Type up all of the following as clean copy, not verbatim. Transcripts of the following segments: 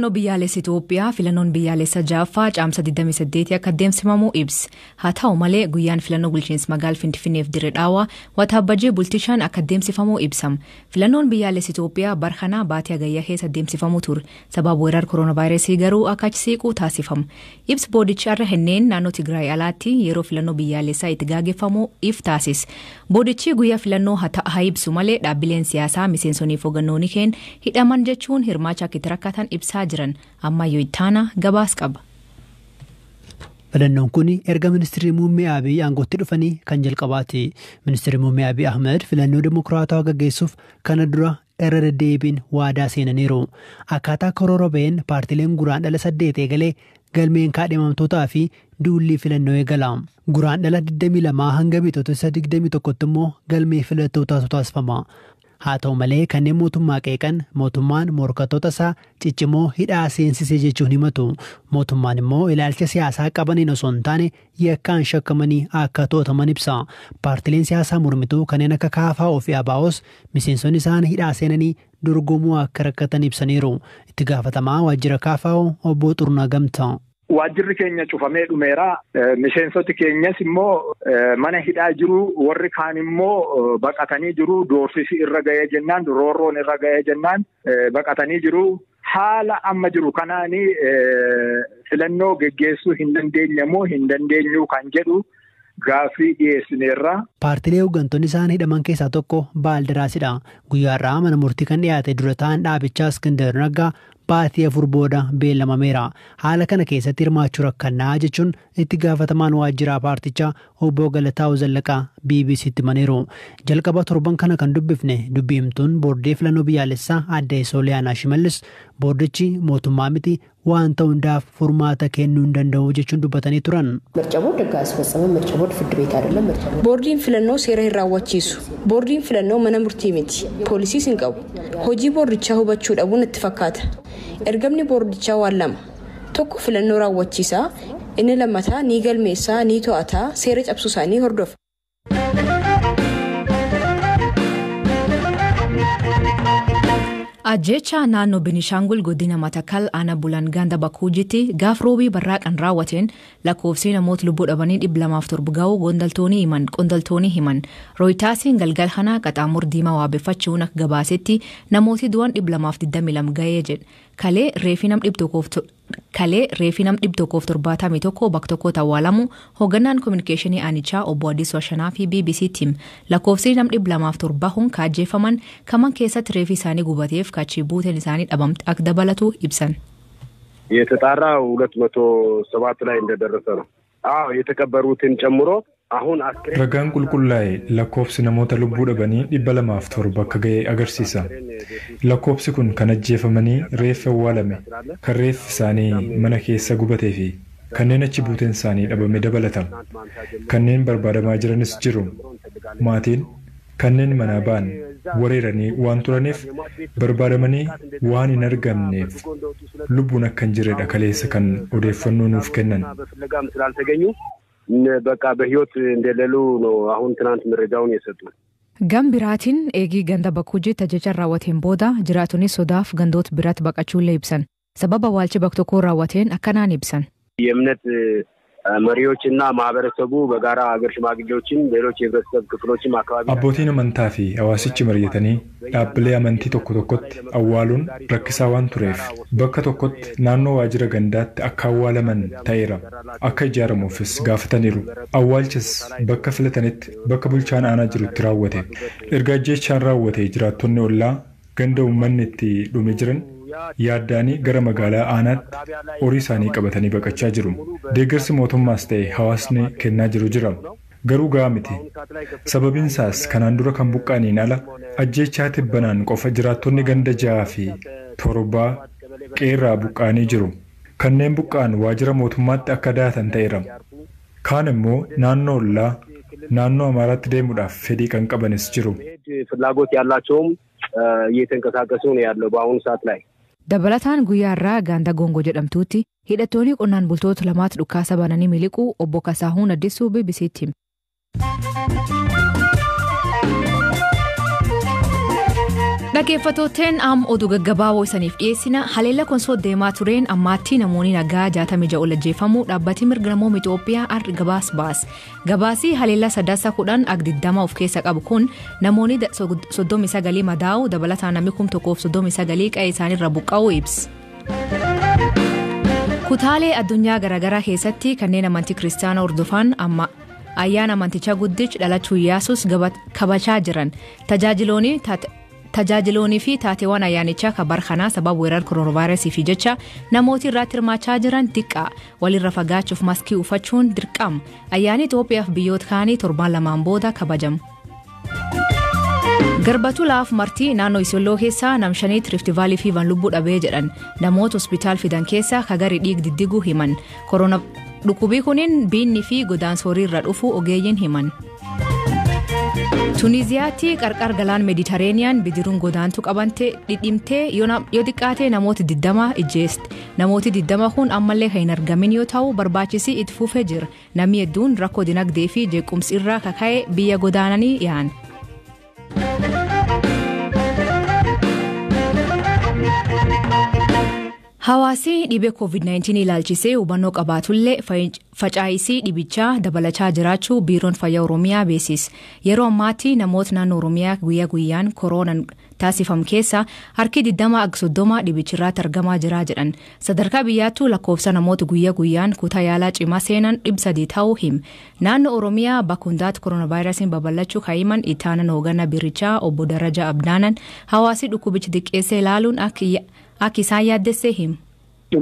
Filannoo biyyaalessa Itoophiyaa filannoon biyyaalessa ja'affaa Caamsa 28 akka adeemsifamu ibse. Haa ta'u malee, guyyaan filannoo bulchiinsa magaalaa Finfinneef Dirree Dhaawaa Waxabajjii bultii 5 akka adeemsifamu ibsama. Filannoon biyyaalessa Itoophiyaa bara kana baatii Hagayyaa keessa adeemsifamu ture. Sababa weerara kooronaavaayirasii garuu akka achi siqu taasifama. Ibsi boordichi har'a kenneen naannoo Tigraay alaatti yeroo filannoo biyyaalessaa itti gaggeeffamu if taasise. Boordichi guyyaa filannoo haa ibsu malee, dhaabbileen siyaasaa miseensonni fi hooggantoonni keenya hidhaman jechuun hirmaachaa akka itti rakkatan ibsaa jiran. Ammayyuu ittaana gabaas qaba. Filannoon kun erga Ministeerri Muummee Abiy aangootti dhufanii kan jalqabaati. Ministeerri Muummee Abiy Ahmed filannoo dimokiraatawaa gaggeessuuf kana dura irra deddeebiin waadaa seenaniiru. Akkaataa karoora ba'een paartileen Guraandhala 8 eegalee galmeen kaadhimamtootaa fi duulli filannoo eegala. Guraandhala 22 hanga Bitootessa 21tti immoo galmee filattootaatu taasifama. Haa ta'u malee, kanneen mootummaa qeeqan mootummaan morkattoota isaa ciccimoo hidhaa seensisee jechuun himatu. Mootummaan immoo ilaalcha siyaasaa qabaniin osoo hin taane yakkaan shakkamanii akka to'ataman ibsa. Paartileen siyaasaa mormituu kanneen akka KFO fi ABOs miseensonni isaan hidhaa seenanii dorgomuu akka rakkatan ibsaniiru. Itti gaafatamaa waajjira KFO Obbo Xurnaa Gamtaa. Waajjirri keenya cufamee dhumeera. Miseensoti keenyas immoo mana hidhaa jiru. Warri kaan immoo baqatanii jiru. Doorsisi irra ga'ee jennaan, roorroon irra ga'ee jennaan baqatanii jiru. Haala amma jiru kanaani filannoo geggeessuu hin dandeenye moo hin dandeenyu kan jedhu gaaffii dhiyeessineerra. Paartilee hooggantoonni isaan hidhaman keessaa tokko Baaldaraasidha. Guyyaa har'aa mana murtii kan dhiyaate dura ta'an dhaabichaa Iskindar Naggaa baatii 4 booda beellamameera. Haala kana keessatti hirmaachuu rakkannaa jechuun itti gaafatamaan waajjiraa paartichaa Obbo Galataa Zallaqaa BBCtti himaniiru. Jalqaba torban kana kan dubbifne dubbii himtuun boordii filannoo biyyaalessaa Aadde Sooliyaanaa Shimallis boordichi mootummaa miti, waan ta'u hundaaf furmaata kennuu hin danda'u jechuun dubbatanii turan. ምርጫ ቦርድ ሕግ አያስፈጽምም። ምርጫ ቦርድ ፍርድ ቤት አይደለም። ምርጫ ቦርድ Boordiin filannoo seera hin raawwachiisu. Boordiin filannoo mana murtii miti. Poolisiis hin qabu. Hojii boordichaa hubachuu dhabuun itti fakkaata. Ergamni boordichaa waan lama. Tokko filannoo raawwachiisaa, inni lammataa ni galmeessaa, ni to'ataa, seera cabsuu isaanii hordofa. Ajjecha naannoo Binishaangul godina Matakal aanaa Bulan ganda Bakuujitti gaaf roobii barraaqan raawwateen lakkoofsi namoota lubbuu dhabanii 207 ga'uu qondaaltonni himan. Rooyitaasiin galgal kana qaxaamur diimaa waabeffachuun akka gabaasetti namooti du'an 222 ga'ee jedhe. Kalee reefi nam 171 bakka tokkotti awwaalamu hoogganaan koominikeeshinii aanichaa Obbo Addisuu Ashanaa fi BBC tim lakkoofsi nam 207 hun kaajjeefaman kaman keessatti reefi isaanii gubateef kaachii buuteen isaanii dhabamte akka dabalatu ibsan. የተጣራ 207 ላይ እንደደረሰ ነው። አዎ፣ የተቀበሩትን ጨምሮ አሁን አስክሬን Ragaan qulqullaa'e lakkoofsi namoota lubbuu dhabanii 207 akka ga'e agarsiisa. Lakkoofsi kun kan ajjeefamanii reeffi awwaalame, kan reeffi isaanii mana keessa gubatee fi kanneen achi buuteen isaanii dhabame dabalata. Kanneen barbaadamaa jiranis jiru. Maatiin kanneen manaa ba'an wareeranii waan turaniif barbaadamanii waan hin argamneef lubbuun akka hin jirredha kaleessa kan odeeffannoo nuuf kennan. በፍለጋም ስላልተገኙ በቃ በህይወት እንደሌሉ ነው አሁን ትናንት መረጃውን የሰጡን። Gam biraatiin eegii ganda Bakkuujitti ajjeechaan raawwateen booda jiraatonni sodaaf gandoota biraatti baqachuullee ibsan. Sababa awwaalchi bakka tokkoo raawwateen akkanaan ibsan. የእምነት መሪዎችና ማህበረሰቡ በጋራ ሀገር ሽማግሌዎችም ሌሎች የህብረተሰብ ክፍሎችም አካባቢ Abbootiin amantaa fi hawaasichi mari'atanii dhaabbilee amantii tokko tokkotti awwaaluun rakkisaa waan tureef bakka tokkotti naannoo waajjira gandaatti akka awwaalaman ta'eera. Akka ijaaramuufis gaafataniiru. Awwaalchis bakka filatanitti bakka bulchaan aanaa jirutti raawwate. Erga ajjeechaan raawwate jiraattonni ollaa ganda uummanni itti dhume jiran yaaddaanii gara magaalaa aanaatti horii isaanii qabatanii baqachaa jiru. Deeggarsi mootummaas ta'e hawaasni kennaa jiru jira. Garuu gahaa miti. Sababiin isaas kanaan dura kan buqqaaniin ala ajjeechaa tibbanaan qofa jiraattonni ganda ja'aa fi torbaa qeerraa buqqaanii jiru. Kanneen buqqa'an waajjira mootummaatti akka daatan ta'eera. Kaan immoo naannoo ollaa naannoo Amaaraatti deemuudhaaf fedhii kan qabanis jiru. ፍላጎት ያላቸውም እየተንቀሳቀሱ ነው ያለው በአሁኑ ሰዓት ላይ። Dabalataan guyyaa irraa ganda Gongoo jedhamtuutti hidhattoonni qonnaan bultoota lamaatti dhukaasa bananii miliquu Obbo Kasaahuun Addisuu BBCtti hime. Dhaggeeffattooteen am oduu gaggabaaboo isaniif dhiyeessina haleella konsoo deemaa tureen ammaatti namoonni nagaa 66 ol ajjeefamuu dhaabbatni mirga namoota Itoophiyaa har'a gabaas baase. Gabaasii haleella 9-10 ag 20 of keessa qabu kun namoonni 39 madaa'uu dabalataan namni 1039 qe'ee isaaniirra buqqa'uu ibsa. Kutaalee addunyaa garaagaraa keessatti kanneen amantii kiristaanaa hordofan amma ayyaana amantichaa guddichi dhalachuu Iyyasuus kabajaa jiran tajaajiloonii fi taateewwan ayyaanichaa kabar kanaa sababa weerara koronavaayirasii fi jecha namooti irratti hirmaachaa jiran xiqqaa walirra fagaachuuf maskii uffachuun dirqama. Ayyaanni Itoophiyaaf biyyoota kaanii torbaan lamaan booda kabajamu. Garbatu laaf martii naannoo Isiyooloo keessaa namshaniitti Rift Vaalii fi van lubbuu dhabee jedhan namoota hospitaal fidan keessaa kagarii dhiig diddiguu himan. Dhukkubii kuniin biinni fi godaansa horii irra dhufu ogeeyyiin himan. Tuniiziyaatti qarqar galaan Meeditereeniyaan bidiruun godaantuu qabante dhidhimtee yoo xiqqaate namoota 20 ijjeeste. Namooti 20 kun ammallee kan hin argamin yoo ta'u barbaachisi itti fufee jira. Namni hedduun rakkoo dinagdee fi jeequmsi irraa kaka'e biyya godaananii yaa'an. Hawaasni dhibee COVID-19 ilaalchisee hubannoo qabaatullee facaa'isii dhibichaa dabalachaa jiraachuu Biiroon Fayyaa Oromiyaa beeksise. Yeroo ammaatti namoota naannoo Oromiyaa guyyaa guyyaan koronaan taasifamu keessa harki 20-30 dhibichirratti argamaa jira jedhan. Sadarkaa biyyaattuu lakkoofsa namoota guyyaa guyyaan kutaa yaalaa cimaa seenan 300 ta'uu hima. Naannoo Oromiyaa bakka hundaatti koronavaayirasiin babal'achuu kan himan itti aanaan hoogganaa biirichaa obbo Darajaa Abdaanan hawaasni dhukkubicha xiqqeessee ilaaluun akka isaan yaaddessee himu.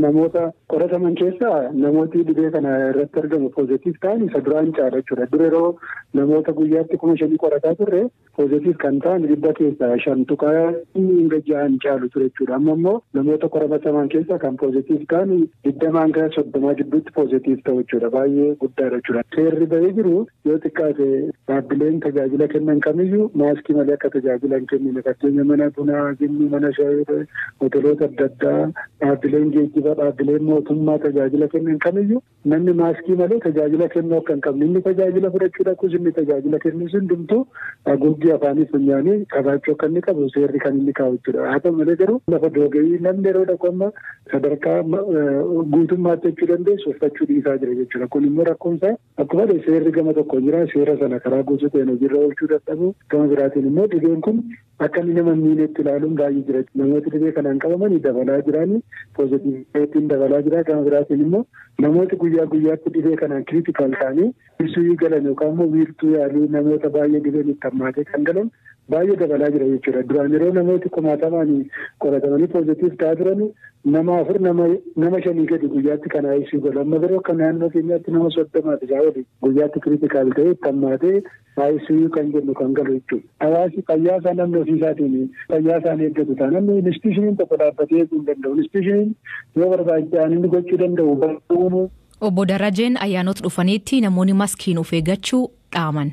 Namoota qorataman keessaa namooti dhibee kana irratti argamu poozitiif ta'an isa duraan caala jechuudha. Dura yeroo namoota guyyaatti 5,000 qorataa turre poozitiif kan ta'an 6.6 caalu ture jechuudha. Amma immoo namoota qorataman keessaa kan poozitiif ta'an 20-30 gidduutti poozitiif ta'u jechuudha. Baay'ee guddaadha jechuudha. Seerri bahee jiru yoo xiqqaate dhaabbileen tajaajila kennan kamiyyuu maaskii malee akka tajaajila hin kennine fakkeenya mana bunaa, jimmii, mana shaayii, hoteelota adda addaa, dhaabbileen geejjibaa, dhaabbileen mootummaa tajaajila kennan kamiyyuu namni maaskii malee tajaajila kennuu akka hin qabne inni tajaajila fudhachuu dhaquus inni tajaajila kennus hundumtuu haguuggii afaanii funyaanii qabaachuu akka inni qabu seerri kan inni kaa'u jechuudha. Haa ta'u malee garuu lafa doogeeyyii namni yeroo dhaqu amma sadarkaa guutummaatti jechuu dandeessu uffachuu dhiisaa jira jechuudha. Kun immoo rakkoonsaa akkuma seerri gama tokko jira seera sana karaa guutuu ta'een hojiirra oolchuu dadhabu gama biraatiin immoo dhibeen kun akka inni nama miinetti ilaaluun baay'ee jira. Namooti dhibee kanaan qabamanii dabalaa jiranii poozitiivitiin dabalaa jira. Gama biraatiin immoo namooti guyyaa guyyaatti dhibee kanaan kiriitikaal ta'anii ibsuu galan yookaan immoo wiirtuu yaalii namoota baay'ee dhibeen itti hammaatee kan galan baay'ee dabalaa jira jechuudha. Duraan yeroo namooti kumaatamaan qoratamanii poozitiif ta'aa turan nama 4 nama 5 gadi guyyaatti kan ICU galu. Amma garuu akka naannoo keenyaatti nama 30 isaa oli guyyaatti kiriitikaal ta'ee itti hammaatee ICU kan jennu kan galu jechuudha. Hawaasi fayyaa isaa namni ofii isaatiin fayyaa isaanii eeggatu ta'a. Namni institushiniin tokko dhaabbatee eeguu hin danda'u. Institushiniin yoo barbaachisaan inni gochuu danda'u uumuu. Obbo Darajeen ayyaanota dhufaniitti namoonni maskiin of eeggachuu dhaaman.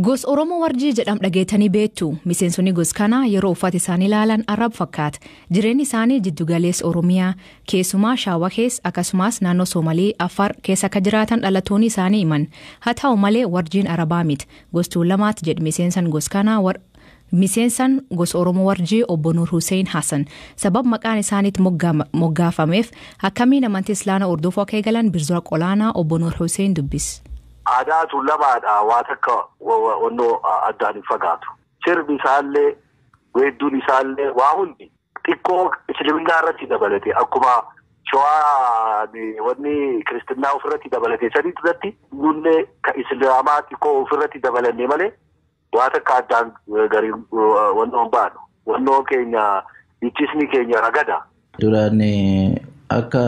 Gos Oromoo Warjii jedhamu dhageetanii beektu. Miseensonni gos kanaa yeroo uffata isaanii ilaalan arab fakkaata. Jireenyi isaanii jiddugaleessa Oromiyaa keessumaa Shaawaa keessa akkasumas naannoo Soomalii Afar keessa akka jiraatan dhalattoonni isaanii himan. Haa ta'u malee Warjiin Arabaa miti. Gosti Tuulamaatti jedhu miseensan gos kanaa Miseensan gosa Oromoo Warjii obbo Nuur Hussein Hassan sababa maqaan isaaniitti moggaafameef akkamiin amantii Islaama hordofuu akka eegalan Birzoo Qolaanaa obbo Nuur Hussein dubbise. Aadaa Tuulamaadha waa takka wannoo addaan hin fagaatu. Sirbi isaallee weedduun isaallee waa hundi xiqqoo isliminnaa irratti dabalate akkuma shawaa wanni kiristinnaa ofirratti dabalate sanii irratti nullee kan islaamaa xiqqoo ofirratti dabalanne malee waa takka addaan garii wannoo hin baanu. Wannoo keenya iccisni keenya ragada. Duraan akka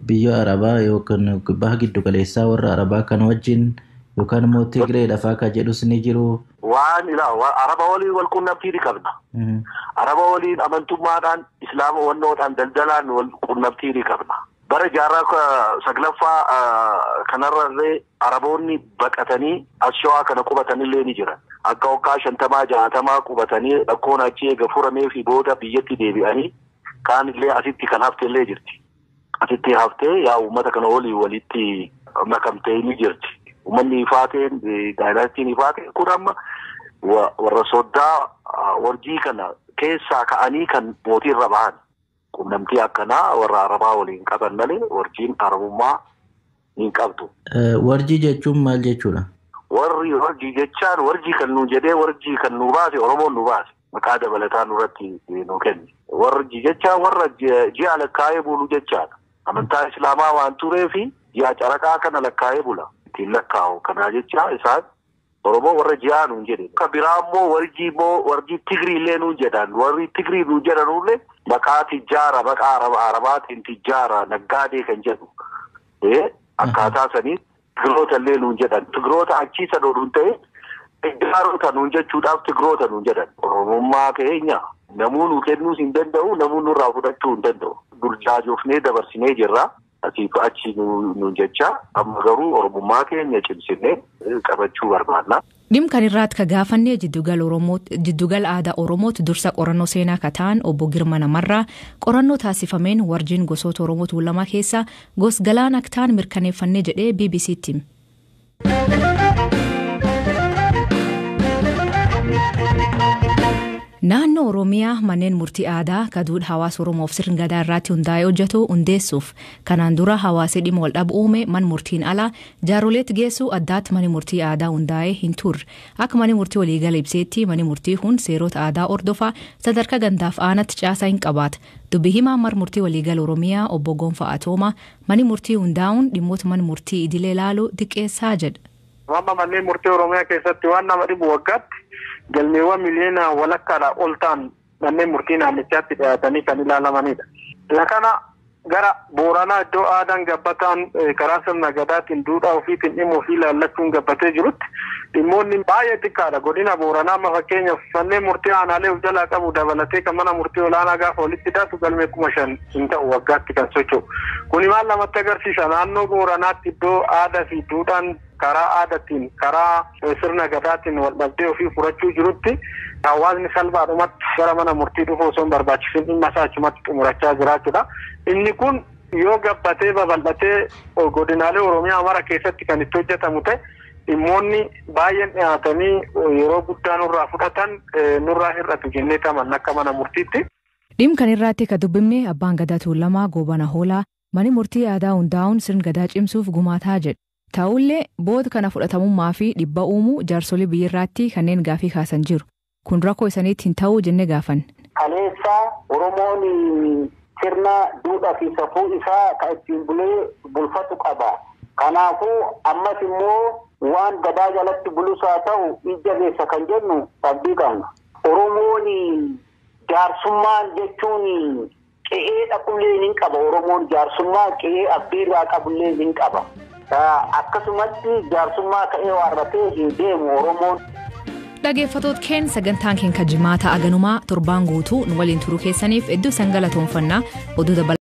biyya Arabaa yookaan baha giddu galeessaa warra Arabaa kan wajjin yookaan immoo Tigree lafaa kan jedhus ni jiru. Waan ilaa Araba waliin wal quunnamtii ni qabna. Araba waliin amantummaadhaan Islaama wannoodhaan daldalaan wal quunnamtii ni qabna. Bara jaarraa 9ffaa kanarrallee Araboonni baqatanii as shawaa kana qubatanillee ni jiran. Akka waggaa 50 60 qubatanii rakkoon achi eega furamee fi booda biyyatti deebi'anii kaanillee asitti kan haftellee jirti. Asitti haftee yaa uummata kana walii walitti makamtee ni jirti. Uummanni Ifaateen daayinaastiin Ifaateen kun amma warra soddaa warjii kana keessaa ka'anii kan mootii irra bahan. Quunnamtii akkanaa warra Arabaa waliin qaban malee warjiin Arabummaa hin qabdu. Warjii jechuun maal jechuudha? Warri warjii jechaan warjii kan nu jedhee warjii kan nu baase Oromoon nu baase maqaa dabalataa nurratti nu kenne. Warjii jechaan warra ji'a lakkaa'ee bulu jechaadha. Amantaa Islaamaa waan tureefi ji'a caraqaa kana lakkaa'ee bula. Ittiin lakkaa'u kanaa jecha isaan Oromoo warra ji'aa nuun jedhe. Kan biraa immoo warjii immoo warjii Tigrii illee nuun jedhan. Warri Tigrii nuun jedhanullee maqaa tijjaara maqaa Arabaatiin tijjaara naggaadee kan jedhu. Akkaataa sanii Tigiroota illee nuun jedhan. Tigiroota achii sana nuun ta'e tijjaarota nuun jechuudhaaf Tigiroota nuun jedhan. Oromummaa keenya namuu nu kennuus hin danda'u namuu nurraa fudhachuu hin danda'u. Burjaajofnee dabarsinee jirra. Asiif achi nuun jecha amma garuu Oromummaa keenya cimsinee qabachuu barbaanna. Dhimma kan irraatti ka gaafannee jiddugala aadaa Oromootti dursa qorannoo seenaa ka ta'an obbo Girma Namarraa qorannoo taasifameen warjiin gosoota Oromoo Tuulamaa keessaa gos galaana akka ta'an mirkaneeffannee jedhee BBC'tti hime. Naannoo Oromiyaa manneen murtii aadaa ka duudhaa hawaasa Oromoof sirna gadaa irratti hundaa'ee hojjetu hundeessuuf kanaan dura hawaasi dhimma wal dhabu uume man murtiin alaa jaaroleetti geessuu addaatti mani murtii aadaa hundaa'ee hin turre. Akka mani murtii waliigala ibseetti mani murtii kun seerota aadaa hordofaa sadarkaa gandaaf aanatti caasaa hin qabaata. Dubbi himaa mar murtii waliigala Oromiyaa obbo Gonfaa Atoomaa mani murtii hundaa'uun dhimmoota man murtii idilee ilaaluu xiqqeessaa jedha. Amma manneen murtii Oromiyaa keessatti waan nama dhibu waggaatti galmeewwan miliyoona walakkaadhaa ol ta'an manneen murtii naannichaatti dhiyaatanii kan ilaalamanidha. Kana gara Booranaa iddoo aadaan gabbataan karaa sirna gadaatiin duudhaa ofiitiin dhimma ofii ilaallachuun gabbatee jirutti dhimmoonni baay'ee xiqqaadha. Godina Booranaa amma fakkeenyaaf manneen murtii aanaalee of jalaa qabu dabalatee kan mana murtii olaanaa gaafa walitti hidhatu galmee 5,000 hin ta'u waggaatti kan socho'u. Kuni maal namatti agarsiisa? Naannoo Booranaatti iddoo aadaa fi duudhaan karaa aadaatiin karaa sirna gadaatiin wal dhabdee ofii furachuu jirutti hawaasni salphaadhumatti gara mana murtii dhufuu osoo hin barbaachisin dhimma isaa achumatti xumurachaa jiraachuudha. Inni kun yoo gabbatee babal'atee godinaalee Oromiyaa mara keessatti kan itti hojjetamu ta'e dhimmoonni baay'een dhiyaatanii yeroo guddaa nurraa fudhatan nurraa hir'atu jennee tamanna akka mana murtiitti. Dhimma kan irratti ka dubbifne abbaan gadaa Tuulamaa Goobana Hoolaa mani murtii aadaa hundaa'uun sirna gadaa cimsuuf gumaataa jedha. Ta'ullee booda kana fudhatamummaa fi dhibba uumuu jaarsolii biyyarraatti kanneen gaafii kaasan jiru. Kun rakkoo isaniitti hin ta'uu jennee gaafanne. Kaleessa Oromoon sirna duudhaa fi safuu isaa kan ittiin bulee bulfatu qaba. Kanaafuu ammas immoo waan gadaa jalatti bulus haa ta'u ijjabeessa kan jennu abdii qabna. Oromoon jaarsummaan jechuun qe'ee dhaqullee ni qaba. Oromoon jaarsummaa qe'ee abdiirraa qabullee ni qaba. Akkasumatti jaarsummaa ka'ee waarratee hin deemu Oromoon. Dhaggeeffattoota keenya sagantaan keenya jimaata aganumaa torbaan guutuu nu waliin turuu keessaniif hedduu isin galatoomfanna oduu dabalata.